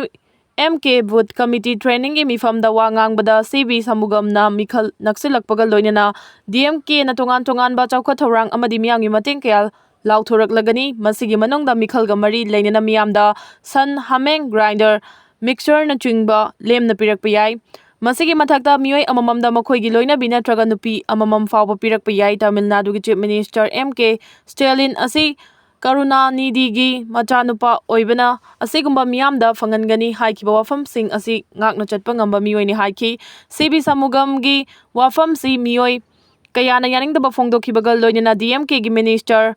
M K booth committee ꯇ꯭ꯔꯦꯅꯤꯡꯒꯤ ꯃꯤꯐꯝꯗ ꯋꯥ ꯉꯥꯡꯕꯗ ꯁꯤ ꯕꯤ ꯁꯃꯨꯒꯝꯅ ꯃꯤꯈꯜ ꯅꯛꯁꯤꯜꯂꯛꯄꯒ ꯂꯣꯏꯅꯅ ꯗꯤ ꯑꯦꯝ ꯀꯦꯅ ꯇꯣꯉꯥꯟ ꯇꯣꯉꯥꯟꯕ ꯆꯥꯎꯈꯠ ꯊꯧꯔꯥꯡ ꯑꯃꯗꯤ ꯃꯤꯌꯥꯝꯒꯤ ꯃꯇꯦꯡ ꯀꯌꯥ ꯂꯥꯎꯊꯣꯔꯛꯂꯒꯅꯤ꯫ ꯃꯁꯤꯒꯤ ꯃꯅꯨꯡꯗ ꯃꯤꯈꯜꯒ ꯃꯔꯤ ꯂꯩꯅꯅ ꯃꯤꯌꯥꯝꯗ ꯁꯟ, ꯍꯥꯃꯦꯡ, ꯒ꯭ꯔꯥꯏꯟꯗꯔ, ꯃꯤꯛꯁꯔꯅꯆꯤꯡꯕ ꯂꯦꯝꯅ ꯄꯤꯔꯛꯄ ꯌꯥꯏ꯫ ꯃꯁꯤꯒꯤ ꯃꯊꯛꯇ ꯃꯤꯑꯣꯏ ꯑꯃꯃꯝꯗ ꯃꯈꯣꯏꯒꯤ ꯂꯣꯏꯅꯕꯤ ꯅꯠꯇ꯭ꯔꯒ ꯅꯨꯄꯤ ꯑꯃꯃꯝ ꯐꯥꯎꯕ ꯄꯤꯔꯛꯄ ꯌꯥꯏ꯫ ꯇꯥꯃꯤꯜ ꯅꯥꯗꯨꯒꯤ ꯆꯤꯐ ꯃꯤꯅꯤꯁꯇꯔ ꯑꯦꯝ ꯀꯦ ꯁ꯭ꯇꯦꯂꯤꯟ ꯑꯁꯤ ꯀꯔꯨꯅꯥꯅꯤꯙꯤꯒꯤ ꯃꯆꯥꯅꯨꯄꯥ ꯑꯣꯏꯕꯅ ꯑꯁꯤꯒꯨꯝꯕ ꯃꯤꯌꯥꯝꯗ ꯐꯪꯍꯟꯒꯅꯤ ꯍꯥꯏꯈꯤꯕ ꯋꯥꯐꯝꯁꯤꯡ ꯑꯁꯤ ꯉꯥꯛꯅ ꯆꯠꯄ ꯉꯝꯕ ꯃꯤꯑꯣꯏꯅꯤ ꯍꯥꯏꯈꯤ꯫ ꯁꯤ ꯕꯤ ꯁꯃꯨꯒꯝꯒꯤ ꯋꯥꯐꯝꯁꯤ ꯃꯤꯑꯣꯏ ꯀꯌꯥꯅ ꯌꯥꯅꯤꯡꯗꯕ ꯐꯣꯡꯗꯣꯛꯈꯤꯕꯒ ꯂꯣꯏꯅꯅ D M ꯀꯦꯒꯤ minister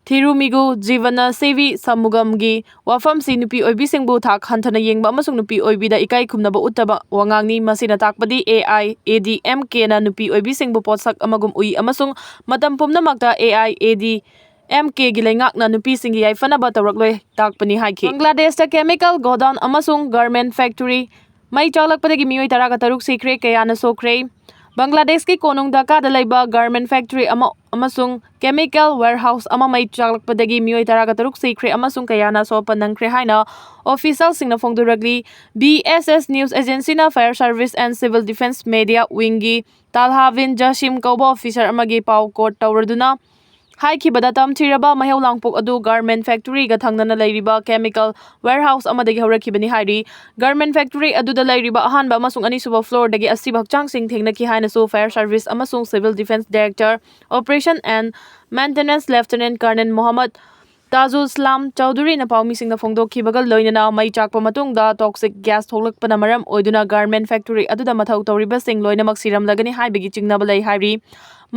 ꯊꯤꯔꯨꯃꯤꯒꯨ ꯖꯤꯕꯅ C B ꯁꯃꯨꯒꯝꯒꯤ ꯋꯥꯐꯝꯁꯤ ꯅꯨꯄꯤ ꯑꯣꯏꯕꯤꯁꯤꯡꯕꯨ ꯊꯥꯛ ꯍꯟꯊꯅ ꯌꯦꯡꯕ ꯑꯃꯁꯨꯡ ꯅꯨꯄꯤ ꯑꯣꯏꯕꯤꯗ ꯏꯀꯥꯏ ꯈꯨꯝꯅꯕ ꯎꯠꯇꯕ ꯋꯥꯉꯥꯡꯅꯤ꯫ ꯃꯁꯤꯅ ꯇꯥꯛꯄꯗꯤ ꯑꯦ ꯑꯥꯏ ꯑꯦ ꯗꯤ ꯑꯦꯝ ꯀꯦꯅ ꯅꯨꯄꯤ ꯑꯣꯏꯕꯤꯁꯤꯡꯕꯨ ꯄꯣꯠꯁꯛ ꯑꯃꯒꯨꯝ ꯎꯏ ꯑꯃꯁꯨꯡ ꯃꯇꯝ ꯄꯨꯝꯅꯃꯛꯇ ꯑꯦ ꯑꯥꯏ ꯑꯦ ꯗꯤ ꯑꯦꯝ ꯀꯦꯒꯤ ꯂꯩꯉꯥꯛꯅ ꯅꯨꯄꯤꯁꯤꯡꯒꯤ ꯌꯥꯏꯐꯅꯕ ꯇꯧꯔꯛꯂꯣꯏ ꯇꯥꯛꯄꯅꯤ ꯍꯥꯏꯈꯤ꯫ ꯕꯪꯒ꯭ꯂꯥꯗꯦꯁꯇ ꯀꯦꯃꯤꯀꯦꯜ ꯒꯣꯗꯥꯎꯟ ꯑꯃꯁꯨꯡ ꯒꯥꯔꯃꯦꯟ ꯐꯦꯛꯇꯔꯤ ꯃꯩ ꯆꯥꯛꯂꯛꯄꯗꯒꯤ ꯃꯤꯑꯣꯏ ꯇꯔꯥꯒ ꯇꯔꯨꯛ ꯁꯤꯈ꯭ꯔꯦ, ꯀꯌꯥꯅ ꯁꯣꯛꯈ꯭ꯔꯦ꯫ ꯕꯪꯒ꯭ꯂꯥꯗꯦꯁꯀꯤ ꯀꯣꯅꯨꯡ ꯙꯥꯀꯥꯗ ꯂꯩꯕ ꯒꯥꯔꯃꯦꯟ ꯐꯦꯛꯇꯔꯤ ꯑꯃ ꯑꯃꯁꯨꯡ ꯀꯦꯃꯤꯀꯦꯜ ꯋꯦꯌꯔꯍꯥꯎꯁ ꯑꯃ ꯃꯩ ꯆꯥꯛꯂꯛꯄꯗꯒꯤ ꯃꯤꯑꯣꯏ ꯇꯔꯥꯒ ꯇꯔꯨꯛ ꯁꯤꯈ꯭ꯔꯦ ꯑꯃꯁꯨꯡ ꯀꯌꯥꯅ ꯑꯁꯣꯛꯄ ꯅꯪꯈ꯭ꯔꯦ ꯍꯥꯏꯅ ꯑꯣꯐꯤꯁꯤꯌꯦꯜꯁꯤꯡꯅ ꯐꯣꯡꯗꯣꯔꯛꯂꯤ꯫ ꯕꯤ ꯑꯦꯁ ꯑꯦꯁ ꯅ꯭ꯌꯨꯁ ꯑꯦꯖꯦꯟꯁꯤꯅ fire service and civil defence media ꯋꯤꯡꯒꯤ ꯇꯥꯜꯍꯥꯕꯤꯟ ꯖꯁꯤꯝ ꯀꯧꯕ ꯑꯣꯐꯤꯁꯔ ꯑꯃꯒꯤ ꯄꯥꯎ ꯀꯣꯠ ꯇꯧꯔꯗꯨꯅ ꯍꯥꯏꯈꯤꯕꯗ, ꯇꯝꯊꯤꯔꯕ ꯃꯩꯍꯧ ꯂꯥꯡꯄꯣꯛ ꯑꯗꯨ ꯒꯥꯔꯃꯦꯟ ꯐꯦꯛꯇꯔꯤꯒ ꯊꯪꯅꯅ ꯂꯩꯔꯤꯕ ꯀꯦꯃꯤꯀꯦꯜ ꯋꯦꯌꯔꯍꯥꯎꯁ ꯑꯃꯗꯒꯤ ꯍꯧꯔꯛꯈꯤꯕꯅꯤ ꯍꯥꯏꯔꯤ꯫ ꯒꯥꯔꯃꯦꯟ ꯐꯦꯛꯇꯔꯤ ꯑꯗꯨꯗ ꯂꯩꯔꯤꯕ ꯑꯍꯥꯟꯕ ꯑꯃꯁꯨꯡ ꯑꯅꯤꯁꯨꯕ ꯐ꯭ꯂꯣꯔꯗꯒꯤ ꯑꯁꯤꯕ ꯍꯛꯆꯥꯡꯁꯤꯡ ꯊꯦꯡꯅꯈꯤ ꯍꯥꯏꯅꯁꯨ ꯐꯥꯌꯔ ꯁꯔꯚꯤꯁ ꯑꯃꯁꯨꯡ civil defence director, operation and maintenance, lieutenant colonel Mohammad Tajul Islam ꯆꯧꯙꯨꯔꯤꯅ ꯄꯥꯎꯃꯤꯁꯤꯡꯗ ꯐꯣꯡꯗꯣꯛꯈꯤꯕꯒ ꯂꯣꯏꯅꯅ ꯃꯩ ꯆꯥꯛꯄ ꯃꯇꯨꯡꯗ ꯇꯣꯛꯁꯤꯛ ꯒ꯭ꯌꯥꯁ ꯊꯣꯛꯂꯛꯄꯅ ꯃꯔꯝ ꯑꯣꯏꯗꯨꯅ ꯒꯥꯔꯃꯦꯟ ꯐꯦꯛꯇꯔꯤ ꯑꯗꯨꯗ ꯃꯊꯧ ꯇꯧꯔꯤꯕꯁꯤꯡ ꯂꯣꯏꯅꯃꯛ ꯁꯤꯔꯝꯂꯒꯅꯤ ꯍꯥꯏꯕꯒꯤ ꯆꯤꯡꯅꯕ ꯂꯩ ꯍꯥꯏꯔꯤ꯫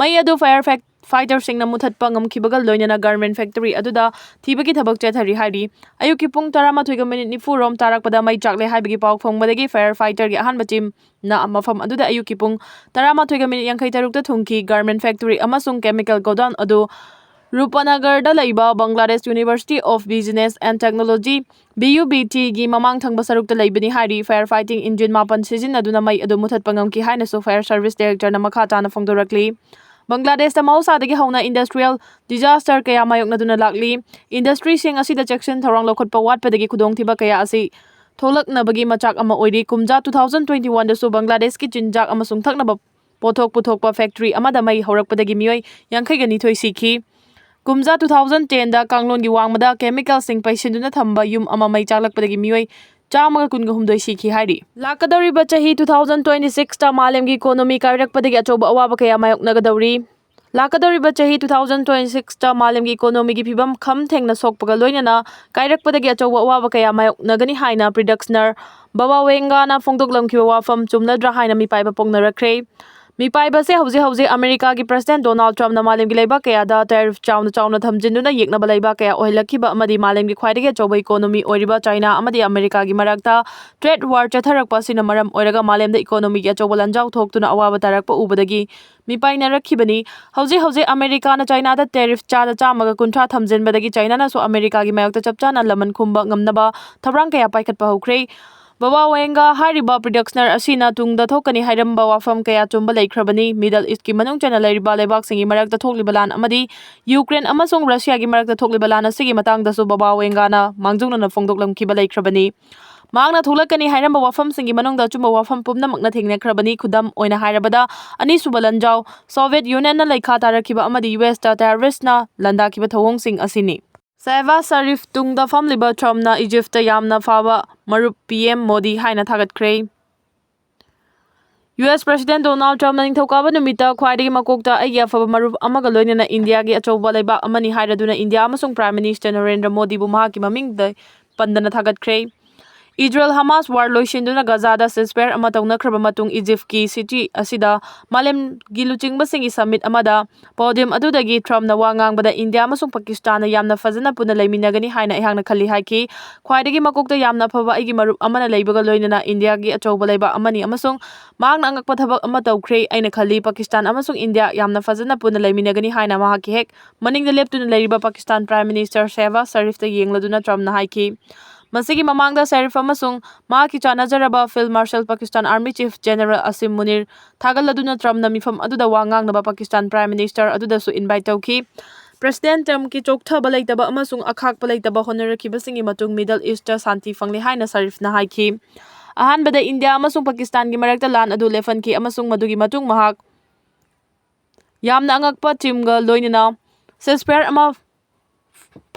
ꯃꯩ ꯑꯗꯨ ꯐꯥꯌꯔ ꯐꯦꯛ-, ꯐꯥꯏꯇꯔꯁꯤꯡꯅ ꯃꯨꯊꯠꯄ ꯉꯝꯈꯤꯕꯒ ꯂꯣꯏꯅꯅ ꯒꯥꯔꯃꯦꯟ ꯐꯦꯛꯇꯔꯤ ꯑꯗꯨꯗ ꯊꯤꯕꯒꯤ ꯊꯕꯛ ꯆꯠꯊꯔꯤ ꯍꯥꯏꯔꯤ꯫ ꯑꯌꯨꯛꯀꯤ ꯄꯨꯡ ꯇꯔꯥꯃꯥꯊꯣꯏꯒ ꯃꯤꯅꯤꯠ ꯅꯤꯐꯨ ꯔꯣꯝ ꯇꯥꯔꯛꯄꯗ ꯃꯩ ꯆꯥꯛꯂꯦ ꯍꯥꯏꯕꯒꯤ ꯄꯥꯎ ꯐꯪꯕꯗꯒꯤ ꯐꯥꯌꯔ ꯐꯥꯏꯇꯔꯒꯤ ꯑꯍꯥꯟꯕ ꯇꯤꯝꯅ ꯃꯐꯝ ꯑꯗꯨꯗ ꯑꯌꯨꯛꯀꯤ ꯄꯨꯡ ꯇꯔꯥꯃꯥꯊꯣꯏꯒ ꯃꯤꯅꯤꯠ ꯌꯥꯡꯈꯩ ꯇꯔꯨꯛꯇ ꯊꯨꯡꯈꯤ꯫ ꯒꯥꯔꯃꯦꯟ ꯐꯦꯛꯇꯔꯤ ꯑꯃꯁꯨꯡ ꯀꯦꯃꯤꯀꯦꯜ ꯒꯣꯗꯥꯎꯟ ꯑꯗꯨ ꯔꯨꯄꯅꯒꯔꯗ ꯂꯩꯕ Bangladesh University of Business and Technology, B U B T ꯒꯤ ꯃꯃꯥꯡ ꯊꯪꯕ ꯁꯔꯨꯛꯇ ꯂꯩꯕꯅꯤ ꯍꯥꯏꯔꯤ꯫ Fire fighting engine ꯃꯥꯄꯟ ꯁꯤꯖꯤꯟꯅꯗꯨꯅ ꯃꯩ ꯑꯗꯨ ꯃꯨꯊꯠꯄ ꯉꯝꯈꯤ ꯍꯥꯏꯅꯁꯨ Fire Service Director ꯅ ꯃꯈꯥ ꯇꯥꯅ ꯐꯣꯡꯗꯣꯔꯛꯂꯤ꯫ ꯕꯪꯒ꯭ꯂꯥꯗꯦꯁꯇ ꯃꯍꯧꯁꯥꯗꯒꯤ ꯍꯧꯅ industrial disaster ꯀꯌꯥ ꯃꯥꯌꯣꯛꯅꯗꯨꯅ ꯂꯥꯛꯂꯤ꯫ Industry ꯁꯤꯡ ꯑꯁꯤꯗ ꯆꯦꯛꯁꯤꯟ ꯊꯧꯔꯥꯡ ꯂꯧꯈꯠꯄ ꯋꯥꯠꯄꯗꯒꯤ ꯈꯨꯗꯣꯡꯊꯤꯕ ꯀꯌꯥ ꯑꯁꯤ ꯊꯣꯛꯂꯛꯅꯕꯒꯤ ꯃꯆꯥꯛ ꯑꯃ ꯑꯣꯏꯔꯤ꯫ ꯀꯨꯝꯖꯥ two thousand twenty one ꯗꯁꯨ ꯕꯪꯒ꯭ꯂꯥꯗꯦꯁꯀꯤ ꯆꯤꯟꯖꯥꯛ ꯑꯃꯁꯨꯡ ꯊꯛꯅꯕ ꯄꯣꯠꯊꯣꯛ ꯄꯨꯊꯣꯛꯄ factory ꯑꯃꯗ ꯃꯩ ꯍꯧꯔꯛꯄꯗꯒꯤ ꯃꯤꯑꯣꯏ ꯌꯥꯡꯈꯩꯒ ꯅꯤꯊꯣꯏ ꯁꯤꯈꯤ꯫ ꯀꯨꯝꯖꯥ two thousand ten ꯗ ꯀꯥꯡꯂꯣꯟꯒꯤ ꯋꯥꯡꯃꯗ chemical ꯁꯤꯡ ꯄꯩꯁꯤꯟꯗꯨꯅ ꯊꯝꯕ ꯌꯨꯝ ꯑꯃ ꯃꯩ ꯆꯥꯛꯂꯛꯄꯗꯒꯤ ꯃꯤꯑꯣꯏ ꯆꯥꯝꯃꯒ ꯀꯨꯟꯒ ꯍꯨꯝꯗꯣꯏ ꯁꯤꯈꯤ ꯍꯥꯏꯔꯤ꯫ ꯂꯥꯛꯀꯗꯧꯔꯤꯕ ꯆꯍꯤ two thousand twenty six ꯇ ꯃꯥꯂꯦꯝꯒꯤ economy ꯀꯥꯏꯔꯛꯄꯗꯒꯤ ꯑꯆꯧꯕ ꯑꯋꯥꯕ ꯀꯌꯥ ꯃꯥꯌꯣꯛꯅꯒꯗꯧꯔꯤ꯫ ꯂꯥꯛꯀꯗꯧꯔꯤꯕ ꯆꯍꯤ two thousand twenty six ꯇ ꯃꯥꯂꯦꯝꯒꯤ economy ꯒꯤ ꯐꯤꯕꯝ ꯈꯝ ꯊꯦꯡꯅ ꯁꯣꯛꯄꯒ ꯂꯣꯏꯅꯅ ꯀꯥꯏꯔꯛꯄꯗꯒꯤ ꯑꯆꯧꯕ ꯑꯋꯥꯕ ꯀꯌꯥ ꯃꯥꯌꯣꯛꯅꯒꯅꯤ ꯍꯥꯏꯅ ꯄ꯭ꯔꯤꯗꯛꯁꯅꯔ ꯕꯕꯥ ꯋꯦꯡꯒꯥꯅ ꯐꯣꯡꯗꯣꯛꯂꯝꯈꯤꯕ ꯋꯥꯐꯝ ꯆꯨꯝꯂꯗ꯭ꯔꯥ ꯍꯥꯏꯅ ꯃꯤꯄꯥꯏꯕ ꯄꯣꯛꯅꯔꯛꯈ꯭ꯔꯦ꯫ ꯃꯤꯄꯥꯏꯕꯁꯦ ꯍꯧꯖꯤꯛ ꯍꯧꯖꯤꯛ ꯑꯃꯦꯔꯤꯀꯥꯒꯤ President Donald Trump ꯅ ꯃꯥꯂꯦꯝꯒꯤ ꯂꯩꯕꯥꯛ ꯀꯌꯥꯗ tariff ꯆꯥꯎꯅ ꯆꯥꯎꯅ ꯊꯝꯖꯤꯟꯗꯨꯅ ꯌꯦꯛꯅꯕ ꯂꯩꯕꯥꯛ ꯀꯌꯥ ꯑꯣꯏꯍꯜꯂꯛꯈꯤꯕ ꯑꯃꯗꯤ ꯃꯥꯂꯦꯝꯒꯤ ꯈ꯭ꯋꯥꯏꯗꯒꯤ ꯑꯆꯧꯕ economy ꯑꯣꯏꯔꯤꯕ ꯆꯥꯏꯅꯥ ꯑꯃꯗꯤ ꯑꯃꯦꯔꯤꯀꯥꯒꯤ ꯃꯔꯛꯇ trade war ꯆꯠꯊꯔꯛꯄ ꯑꯁꯤꯅ ꯃꯔꯝ ꯑꯣꯏꯔꯒ ꯃꯥꯂꯦꯝꯗ economy ꯒꯤ ꯑꯆꯧꯕ ꯂꯥꯟꯖꯥꯎ ꯊꯣꯛꯇꯨꯅ ꯑꯋꯥꯕ ꯇꯥꯔꯛꯄ ꯎꯕꯗꯒꯤ ꯃꯤꯄꯥꯏꯅꯔꯛꯈꯤꯕꯅꯤ꯫ ꯍꯧꯖꯤꯛ ꯍꯧꯖꯤꯛ ꯑꯃꯦꯔꯤꯀꯥꯅ ꯆꯥꯏꯅꯥꯗ tariff ꯆꯥꯗ ꯆꯥꯝꯃꯒ ꯀꯨꯟꯊ꯭ꯔꯥ ꯊꯝꯖꯤꯟꯕꯗꯒꯤ ꯆꯥꯏꯅꯥꯅꯁꯨ ꯑꯃꯦꯔꯤꯀꯥꯒꯤ ꯃꯥꯌꯣꯛꯇ ꯆꯞ ꯆꯥꯅ ꯂꯃꯟ ꯈꯨꯝꯕ ꯉꯝꯅꯕ ꯊꯧꯔꯥꯡ ꯀꯌꯥ ꯄꯥꯏꯈꯠꯄ ꯍꯧꯈ꯭ꯔꯦ꯫ ꯕꯕꯥ ꯋꯦꯡꯒꯥ ꯍꯥꯏꯔꯤꯕ ꯄ꯭ꯔꯤꯗꯛꯁꯅꯔ ꯑꯁꯤꯅ ꯇꯨꯡꯗ ꯊꯣꯛꯀꯅꯤ ꯍꯥꯏꯔꯝꯕ ꯋꯥꯐꯝ ꯀꯌꯥ ꯆꯨꯝꯕ ꯂꯩꯈ꯭ꯔꯕꯅꯤ꯫ Middle East ꯀꯤ ꯃꯅꯨꯡ ꯆꯟꯅ ꯂꯩꯔꯤꯕ ꯂꯩꯕꯥꯛꯁꯤꯡꯒꯤ ꯃꯔꯛꯇ ꯊꯣꯛꯂꯤꯕ ꯂꯥꯟ ꯑꯃꯗꯤ ꯌꯨꯀ꯭ꯔꯦꯟ ꯑꯃꯁꯨꯡ ꯔꯁꯤꯌꯥꯒꯤ ꯃꯔꯛꯇ ꯊꯣꯛꯂꯤꯕ ꯂꯥꯟ ꯑꯁꯤꯒꯤ ꯃꯇꯥꯡꯗꯁꯨ ꯕꯕꯥ ꯋꯦꯡꯒꯥꯅ ꯃꯥꯡꯖꯧꯅꯅ ꯐꯣꯡꯗꯣꯛꯂꯝꯈꯤꯕ ꯂꯩꯈ꯭ꯔꯕꯅꯤ꯫ ꯃꯍꯥꯛꯅ ꯊꯣꯛꯂꯛꯀꯅꯤ ꯍꯥꯏꯔꯝꯕ ꯋꯥꯐꯝꯁꯤꯡꯒꯤ ꯃꯅꯨꯡꯗ ꯑꯆꯨꯝꯕ ꯋꯥꯐꯝ ꯄꯨꯝꯅꯃꯛꯅ ꯊꯦꯡꯅꯈ꯭ꯔꯕꯅꯤ꯫ ꯈꯨꯗꯝ ꯑꯣꯏꯅ ꯍꯥꯏꯔꯕꯗ, ꯑꯅꯤꯁꯨꯕ ꯂꯥꯟꯖꯥꯎ, Soviet Union ꯅ ꯂꯩꯈꯥ ꯇꯥꯔꯛꯈꯤꯕ ꯑꯃꯗꯤ U S ꯇ terrorist ꯅ ꯂꯥꯟꯗꯥꯈꯤꯕ ꯊꯧꯑꯣꯡꯁꯤꯡ ꯑꯁꯤꯅꯤ꯫ ꯁꯦꯍꯕꯥꯖ ꯁꯔꯤꯐ ꯇꯨꯡꯗ ꯐꯝꯂꯤꯕ Trump ꯅ Egypt ꯇ ꯌꯥꯝꯅ ꯐꯕ ꯃꯔꯨꯞ P M ꯃꯣꯗꯤ ꯍꯥꯏꯅ ꯊꯥꯒꯠꯈ꯭ꯔꯦ꯫ U S President Donald Trump ꯅ ꯅꯤꯡꯊꯧꯀꯥꯕ ꯅꯨꯃꯤꯠꯇ ꯈ꯭ꯋꯥꯏꯗꯒꯤ ꯃꯀꯣꯛꯇ ꯑꯩꯒꯤ ꯑꯐꯕ ꯃꯔꯨꯞ ꯑꯃꯒ ꯂꯣꯏꯅꯅ ꯏꯟꯗꯤꯌꯥꯒꯤ ꯑꯆꯧꯕ ꯂꯩꯕꯥꯛ ꯑꯃꯅꯤ ꯍꯥꯏꯔꯗꯨꯅ ꯏꯟꯗꯤꯌꯥ ꯑꯃꯁꯨꯡ Prime Minister ꯅꯔꯦꯟꯗ꯭ꯔ ꯃꯣꯗꯤꯕꯨ ꯃꯍꯥꯛꯀꯤ ꯃꯃꯤꯡꯗ ꯄꯟꯗꯅ ꯊꯥꯒꯠꯈ꯭ꯔꯦ꯫ ꯏꯖꯔꯦꯜ ꯍꯃꯥꯁ ꯋꯥꯔ ꯂꯣꯏꯁꯤꯟꯗꯨꯅ ꯒꯖꯥꯗ ceasefire ꯑꯃ ꯇꯧꯅꯈ꯭ꯔꯕ ꯃꯇꯨꯡ, ꯏꯖꯤꯞꯀꯤ ꯁꯤꯇꯤ ꯑꯁꯤꯗ ꯃꯥꯂꯦꯝꯒꯤ ꯂꯨꯆꯤꯡꯕꯁꯤꯡꯒꯤ summit ꯑꯃꯗ podium ꯑꯗꯨꯗꯒꯤ ꯇ꯭ꯔꯝꯞꯅ ꯋꯥ ꯉꯥꯡꯕꯗ ꯏꯟꯗꯤꯌꯥ ꯑꯃꯁꯨꯡ ꯄꯥꯀꯤꯁꯇꯥꯟꯅ ꯌꯥꯝꯅ ꯐꯖꯅ ꯄꯨꯟꯅ ꯂꯩꯃꯤꯟꯅꯒꯅꯤ ꯍꯥꯏꯅ ꯑꯩꯍꯥꯛꯅ ꯈꯜꯂꯤ ꯍꯥꯏꯈꯤ꯫ ꯈ꯭ꯋꯥꯏꯗꯒꯤ ꯃꯀꯣꯛꯇ ꯌꯥꯝꯅ ꯐꯕ ꯑꯩꯒꯤ ꯃꯔꯨꯞ ꯑꯃꯅ ꯂꯩꯕꯒ ꯂꯣꯏꯅꯅ ꯏꯟꯗꯤꯌꯥꯒꯤ ꯑꯆꯧꯕ ꯂꯩꯕꯥꯛ ꯑꯃꯅꯤ ꯑꯃꯁꯨꯡ ꯃꯍꯥꯛꯅ ꯑꯉꯛꯄ ꯊꯕꯛ ꯑꯃ ꯇꯧꯈ꯭ꯔꯦ꯫ ꯑꯩꯅ ꯈꯜꯂꯤ ꯄꯥꯀꯤꯁꯇꯥꯟ ꯑꯃꯁꯨꯡ ꯏꯟꯗꯤꯌꯥ ꯌꯥꯝꯅ ꯐꯖꯅ ꯄꯨꯟꯅ ꯂꯩꯃꯤꯟꯅꯒꯅꯤ ꯍꯥꯏꯅ ꯃꯍꯥꯛꯀꯤ ꯍꯦꯛ ꯃꯅꯤꯡꯗ ꯂꯦꯞꯇꯨꯅ ꯂꯩꯔꯤꯕ ꯄꯥꯀꯤꯁꯇꯥꯟ Prime Minister ꯁꯦꯍꯕꯥꯖ ꯁꯔꯤꯐꯇ ꯌꯦꯡꯂꯗꯨꯅ ꯇ꯭ꯔꯝꯞꯅ ꯍꯥꯏꯈꯤ꯫ ꯃꯁꯤꯒꯤ ꯃꯃꯥꯡꯗ ꯁꯔꯤꯐ ꯑꯃꯁꯨꯡ ꯃꯍꯥꯛꯀꯤ ꯆꯥꯟꯅꯖꯔꯕ Field Marshal Pakistan Army Chief General ꯑꯁꯤꯝ ꯃꯨꯅꯤꯔ ꯊꯥꯒꯠꯂꯗꯨꯅ ꯇ꯭ꯔꯝꯞꯅ ꯃꯤꯐꯝ ꯑꯗꯨꯗ ꯋꯥ ꯉꯥꯡꯅꯕ ꯄꯥꯀꯤꯁꯇꯥꯟ Prime Minister ꯑꯗꯨꯗꯁꯨ invite ꯇꯧꯈꯤ꯫ ꯄ꯭ꯔꯦꯁꯤꯗꯦꯟꯠ ꯇ꯭ꯔꯝꯞꯀꯤ ꯆꯣꯛꯊꯕ ꯂꯩꯇꯕ ꯑꯃꯁꯨꯡ ꯑꯈꯥꯛꯄ ꯂꯩꯇꯕ ꯍꯣꯠꯅꯔꯛꯈꯤꯕꯁꯤꯡꯒꯤ ꯃꯇꯨꯡ Middle Eastꯇ ꯁꯥꯟꯇꯤ ꯐꯪꯂꯦ ꯍꯥꯏꯅ ꯁꯔꯤꯐꯅ ꯍꯥꯏꯈꯤ꯫ ꯑꯍꯥꯟꯕꯗ ꯏꯟꯗꯤꯌꯥ ꯑꯃꯁꯨꯡ ꯄꯥꯀꯤꯁꯇꯥꯟꯒꯤ ꯃꯔꯛꯇ ꯂꯥꯟ ꯑꯗꯨ ꯂꯦꯞꯍꯟꯈꯤ ꯑꯃꯁꯨꯡ ꯃꯗꯨꯒꯤ ꯃꯇꯨꯡ ꯃꯍꯥꯛ ꯌꯥꯝꯅ ꯑꯉꯛꯄ teamꯒ ꯂꯣꯏꯅꯅ ceasefire ꯑꯃ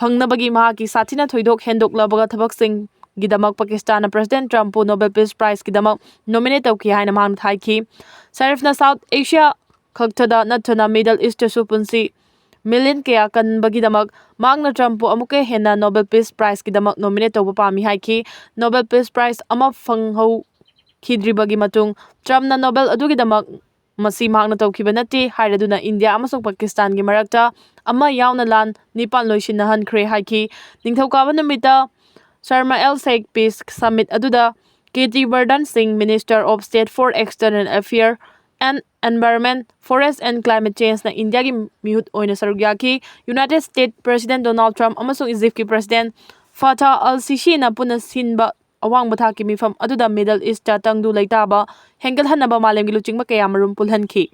ꯐꯪꯅꯕꯒꯤ ꯃꯍꯥꯛꯀꯤ ꯁꯥꯊꯤꯅ ꯊꯣꯏꯗꯣꯛ ꯍꯦꯟꯗꯣꯛꯂꯕ ꯊꯕꯛꯁꯤꯡꯒꯤꯗꯃꯛ ꯄꯥꯀꯤꯁꯇꯥꯟꯅ ꯄ꯭ꯔꯦꯁꯤꯗꯦꯟꯠ ꯇ꯭ꯔꯝꯞꯄꯨ Nobel Peace Prizeꯀꯤꯗꯃꯛ nominate ꯇꯧꯈꯤ ꯍꯥꯏꯅ ꯃꯍꯥꯛꯅ ꯍꯥꯏꯈꯤ꯫ ꯁꯔꯤꯐꯅ South Asia ꯈꯛꯇꯗ ꯅꯠꯇꯅ Middle Eastꯇꯁꯨ ꯄꯨꯟꯁꯤ million ꯀꯌꯥ ꯀꯟꯕꯒꯤꯗꯃꯛ ꯃꯍꯥꯛꯅ ꯇ꯭ꯔꯝꯞꯄꯨ ꯑꯃꯨꯛꯀ ꯍꯦꯟꯅ Nobel Peace Prizeꯀꯤꯗꯃꯛ nominate ꯇꯧꯕ ꯄꯥꯝꯃꯤ ꯍꯥꯏꯈꯤ꯫ Nobel Peace Prize ꯑꯃ ꯐꯪꯍꯧꯈꯤꯗ꯭ꯔꯤꯕꯒꯤ ꯃꯇꯨꯡ ꯇ꯭ꯔꯝꯞꯅ Nobel ꯑꯗꯨꯒꯤꯗꯃꯛ ꯃꯁꯤ ꯃꯍꯥꯛꯅ ꯇꯧꯈꯤꯕ ꯅꯠꯇꯦ ꯍꯥꯏꯔꯗꯨꯅ ꯏꯟꯗꯤꯌꯥ ꯑꯃꯁꯨꯡ ꯄꯥꯀꯤꯁꯇꯥꯟꯒꯤ ꯃꯔꯛꯇ ꯑꯃ ꯌꯥꯎꯅ ꯂꯥꯟ ꯅꯤꯄꯥꯟ ꯂꯣꯏꯁꯤꯟꯅꯍꯟꯈ꯭ꯔꯦ ꯍꯥꯏꯈꯤ꯫ ꯅꯤꯡꯊꯧꯀꯥꯕ ꯅꯨꯃꯤꯠꯇ Sharm El Sheikh Peace Summit ꯑꯗꯨꯗ ꯀꯤꯔꯇꯤ ꯕꯔꯗꯟ ꯁꯤꯡ, Minister of State for External Affairs and Environment, Forest and Climate Changeꯅ ꯏꯟꯗꯤꯌꯥꯒꯤ ꯃꯤꯍꯨꯠ ꯑꯣꯏꯅ ꯁꯔꯨꯛ ꯌꯥꯈꯤ꯫ United States President Donald Trump ꯑꯃꯁꯨꯡ ꯏꯖꯤꯞꯀꯤ President Fattah al-Sisiꯅ ꯄꯨꯟꯅ ꯁꯤꯟꯕ ꯑꯋꯥꯡꯕ ꯊꯥꯛꯀꯤ ꯃꯤꯐꯝ ꯑꯗꯨꯗ Middle Eastꯇ ꯇꯪꯗꯨ ꯂꯩꯇꯥꯕ ꯍꯦꯟꯒꯠꯍꯟꯅꯕ ꯃꯥꯂꯦꯝꯒꯤ ꯂꯨꯆꯤꯡꯕ ꯀꯌꯥꯃꯔꯨꯝ ꯄꯨꯜꯍꯟꯈꯤ꯫